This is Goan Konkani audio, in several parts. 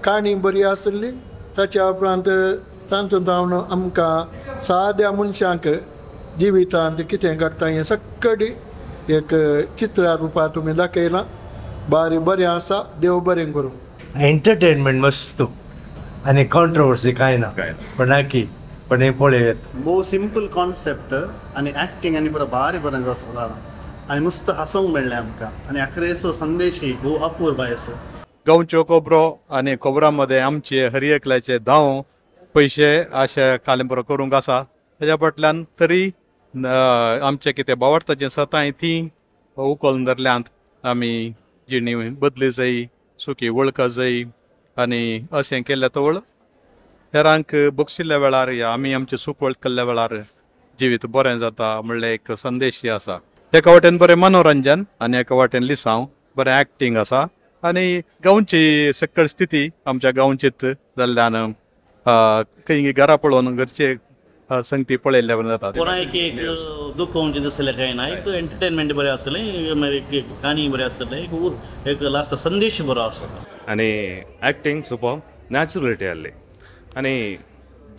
काणी बरी आसली. ताच्या उपरांत तातूंत जावन आमकां साद्या मनशांक जिवितांत कितें घडटा हें सगळी एक चित्रा रुपार तुमी दाखयलां. बारी बरें आसा. देव बरें करूं. एंटरटेनमेंट मस्त आनी कॉन्ट्रोवर्सी कांय ना, पण नाकी पण हें पळयत भोव सिंपल कॉन्सेप्ट आनी एक्टिंग आनी बरो भारी बरें जाता आनी मस्त हांसूंक मेळ्ळें आमकां आनी अखरेचो संदेशय भोव अपूर्व असो. गांवच्यो खबरो आनी खबरां मदें आमचे हर एकल्याचे धांव पयशे अशे कालेंबरो करूंक आसा. तेज्या फाटल्यान तरी आमचे कितें बावडटाचीं सतांय तीं उखलून धरल्यांत. आमी जिणी बदली जाय, सुकी वळख जाय आनी अशें केल्लें तवळ हेरांक बक्षिल्ल्या वेळार या आमी आमची सूख वळखल्ल्या वेळार जिवीत बरें जाता म्हणलें एक संदेश आसा. एका वाटेन बरें मनोरंजन आनी एका वाटेन लिसांव, बरें एक्टींग आसा आनी गांवची सकळ स्थिती आमच्या गांवचीच जाल्ल्यान खंय घरा पळोवन घरचे संगती पळयल्ल्या बरें जाता. कोणाक एक दुखोवचें दिसलें कांय ना, एक एंटरटेनमेंट बरें आसलें, मागीर एक काणी बरें आसलें, एक एक लास्ट संदेश बरो आसलो आनी एक्टींग सुपर नॅचरलिटी आहली आनी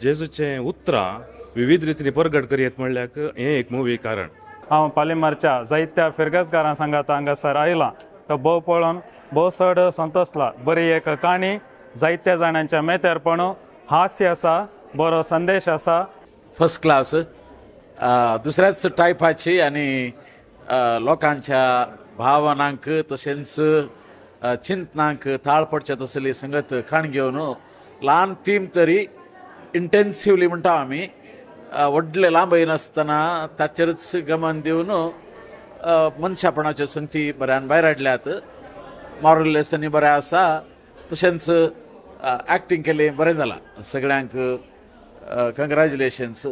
जेजूचें उतरां विविध रितीन परगट करयत म्हणल्यार हें एक मुवी कारण. हांव पालिमारच्या जायत्या फिरगजकारां सांगात हांगासर आयलां तो भोव पळोवन भोव चड संतोशला. बरी एक काणी, जायत्या जाणांच्या मेतेरपण, हास्य आसा, बरो संदेश आसा. फर्स्ट क्लास दुसऱ्याच टायपाची आनी लोकांच्या भावनांक तशेंच चिंतनांक ताळ पडचे तसली संगत खाण घेवन ल्हान थीम तरी इंटेन्सिवली म्हणटा आमी, व्हडले लांब येनासतना ताचेरच गमन दिवन मनशापणाच्यो संगती बऱ्यान भायर हाडल्यात. मॉरल लेसनय बरें आसा, तशेंच एक्टींग केलें बरें जालां. सगळ्यांक कंग्रेच्युलेशन्स.